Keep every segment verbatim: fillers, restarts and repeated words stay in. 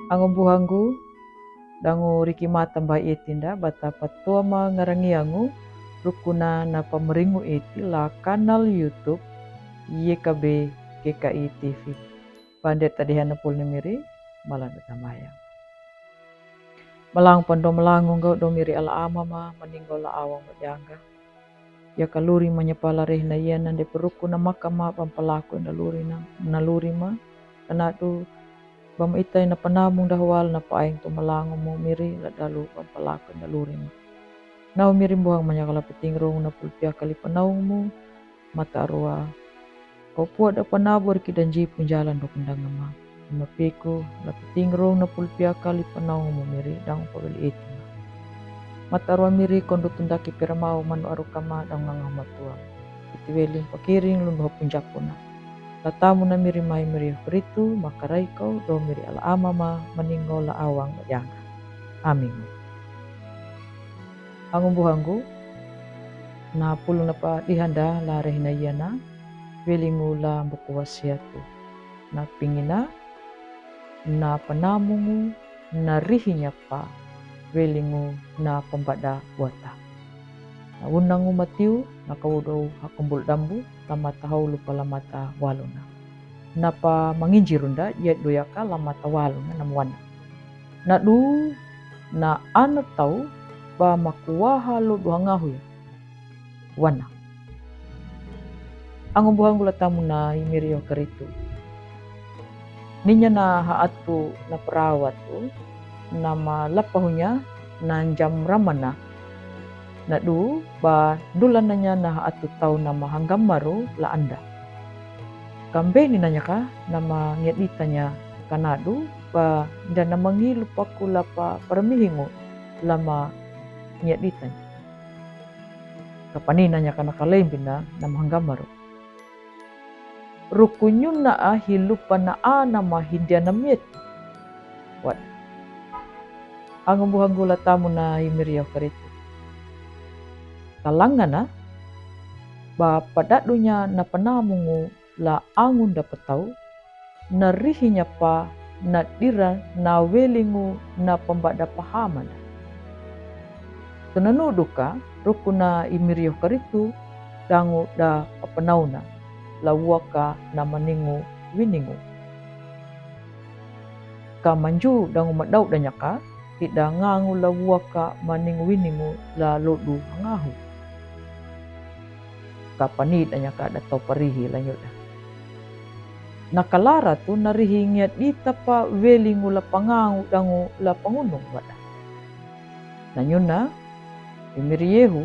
Ango buhanggu, dangu riki mata mba eti nda bata patoa ma ngarangi angu rukuna na pameringu eti la kanal YouTube Y K B K K I T V. Bandet tadihan na pul ni miri, malan da tamaya. Malang pando malangu ngau do miri ala ama ma maninggo la awang ma jangga. Yaka luri ma nyapa la reh na iana nde peruku na maka ma bam palaku na luri na, na luri ma. Kanadu bam itai na panamung dahwal na paing tu malangu mu miri la dalu bam palaku na luri ma. Nau miri buhang manyaka la peting rung na pulpia kali panaung mu. Mata arua. Kau puat da panabur ki danji punjalan do kendang ma. Ima peku la peting rung na pulpia kali panaung mu miri dang pawel eti ma. Mata arua miri kondu tundaki piramau manu aru kama dang ngangah matua. Iti weling pakiring lundu ha punjapuna. Latamu na miri mai miri keritu makarai kau do miri ala ama ma maninggo la awang ma jangga. Amin. Angu buhanggu, na pulu na padihan da la reh na iana, welingu la buku wasiatu. Na pingina, na panamungu, na rihi nyapa, welingu na pambada wata. Na unangu Matiu, na kawudou hakumbul dambu, la mata haulu pa la mata waluna. Na pamanginji runda, ia doyaka la mata waluna na muana. Nadu na ana tau ba makuaha lodu hangahu ia. Wana. Angu buhanggu latamu na imiri yo keritu. Ninya na haatu na perawatu na malapahunya na njam ramana. Nadu ba dulananya na haatu tau na mahanggamaru la anda. Kambe ni nanyaka na mangiaditanya kanadu ba nda na mangilu paku lapa paramihingu la mangiaditanya. Kapani nanyaka na kalembina na mahanggamaru. Rukunyuna a hilupa na a na mahindia na miet. Wat. Angu buhanggu latamu na imiri yo keritu. Kalangana ba padadunya na panamungu la angun da patau, na rihi nyapa na dira na welingu na pambada pahamana. Tunanu duka rukuna imiri yo keritu dangu da papanauna, la uaka na maningu winingu. Ka manju dangu madau danyaka, ida ngangu la uaka maningu winingu la lodu hangahu. Kapani danyaka da tau parihi la nyuda. Na kalara tu na rihi ngiadita pa welingu la pangangu dangu la pangunung wada. Na nyuna, imiri yehu,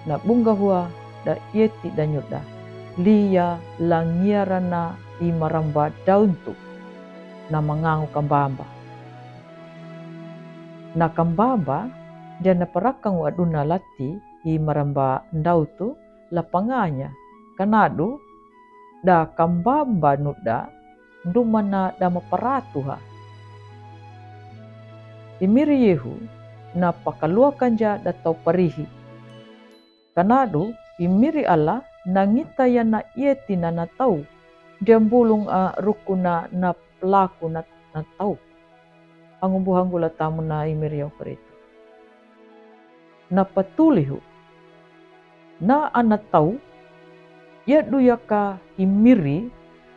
na bunga hua da ieti da nyuda. Lia la ngiarana i maramba dauntu. Na mangangu kambamba. Na kambamba, dia na parakangu aduna lati i maramba ndautu la panganya. Kanadu, da kambamba nuda, ndumana da maparatuha. Imiri yehu, na pakaluakanja da tau parihi. Kanadu, imiri ala, na ngitaya na ieti na na tau. Dia mbulung a rukuna na pelaku na, na tau. Angu buhanggu latamu na imiri yo keritu. Na patulihu. Na ana tau, ia duyaka imiri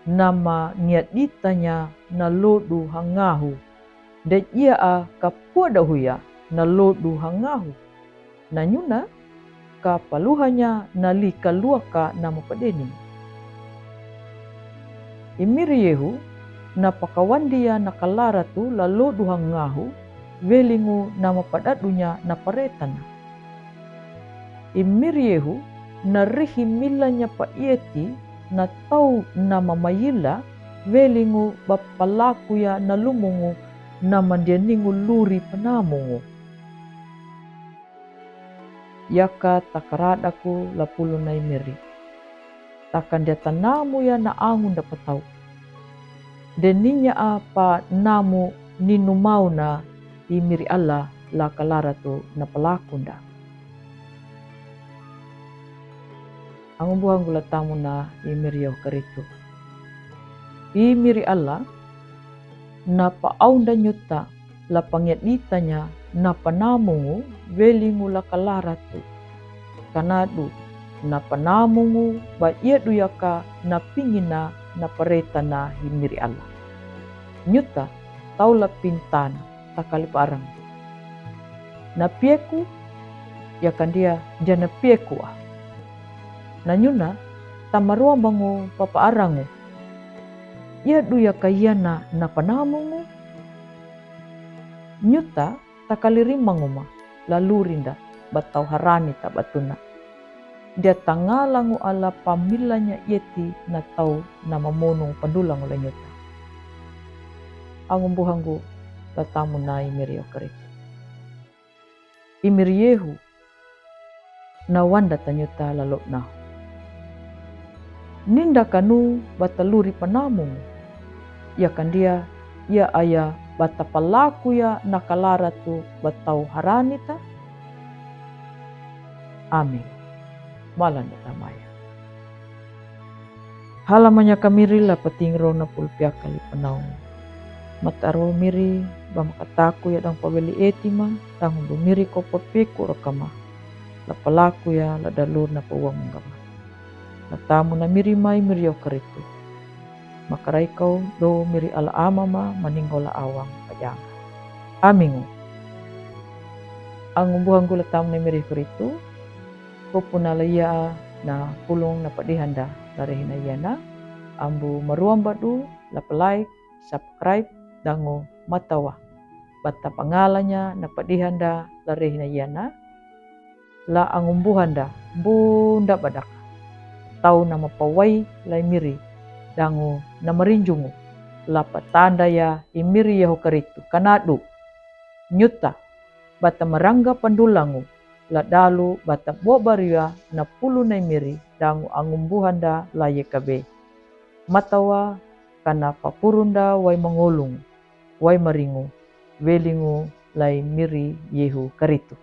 na mangiaditanya na lodu hangahu. Da ia a kapuada huya na lodu hangahu. Na nyuna, kapaluhanya na li kaluaka na mapadeni. Imiri yehu, na pakawandia na kalara tu la lodu hangahu, welingu na mapadadunya na paretana. Imiri yehu, na rihi milanya pa ieti, na tau na mamayila, welingu bapalakuya na lumungu, na mandianingu luri panamungu. Yaka takaradaku la pulu na imiri. Takandia tanamu ya na angun da patau. Deninya a pa namu ninu mau na imiri ala la kalara tu na palakunda. Angu buhanggu latamu na imiri yo keritu. Imiri ala, Na pa'aunda nyuta la pangiaditanya na panamungu welingu la kalaratu. Kanadu na panamungu ba iadu yaka na pingina na paretana hi miri ala. Nyuta tau la pintana takali parang. Na pieku, yakandia dia na pieku a. Na nyuna tamaroa bangu papa arangu. Iadu yaka iana na panamungu. Nyuta takali rimangu ma la lurinda ba tau haranita batuna. Dia tangalangu ala pamilanya ieti na tau na mamonung pandulangu la nyuta. Angumbuhangu la tamu na i miri o Karitu. I miri Yehu na wanda tanyuta lalo na. Ninda kanu ba taluri panamungu. Yakandia ia aya ba tapalakuya na kalaratu ba tau haranita. Amin. Malanda tamaya. Halamanya kamiri la patingro na pulpia kali panau. Mataro miri ba makataku ya dang paweli etima, tangu bu miri ko papeku rakama. La palaku ya la dalur na pawamunggama. La tamu na miri mai miri o Karitu. Makarai kau do miri ala amama maninggo la awang pajanga. Amingu. Angumbuhangu la tamu na miri Karitu. Hupuna la ia na pulung na padihanda la rehina iana. Ambu maruambadu la palike, subscribe, dangu matawa. Bata pangalanya na padihanda la rehina iana. La angumbuhanda bunda badak. Tau na mapawai la miri dangu na marinjungu. La patanda ya i miri Yehu Karitu kanadu. Nyuta bata marangga pandulangu la dalu bata bobaria na pulu na i miri dangu angumbuhanda la yekabe. Matawa kana papurunda wai mangolung, wai maringu, welingu la i miri Yehu Karitu.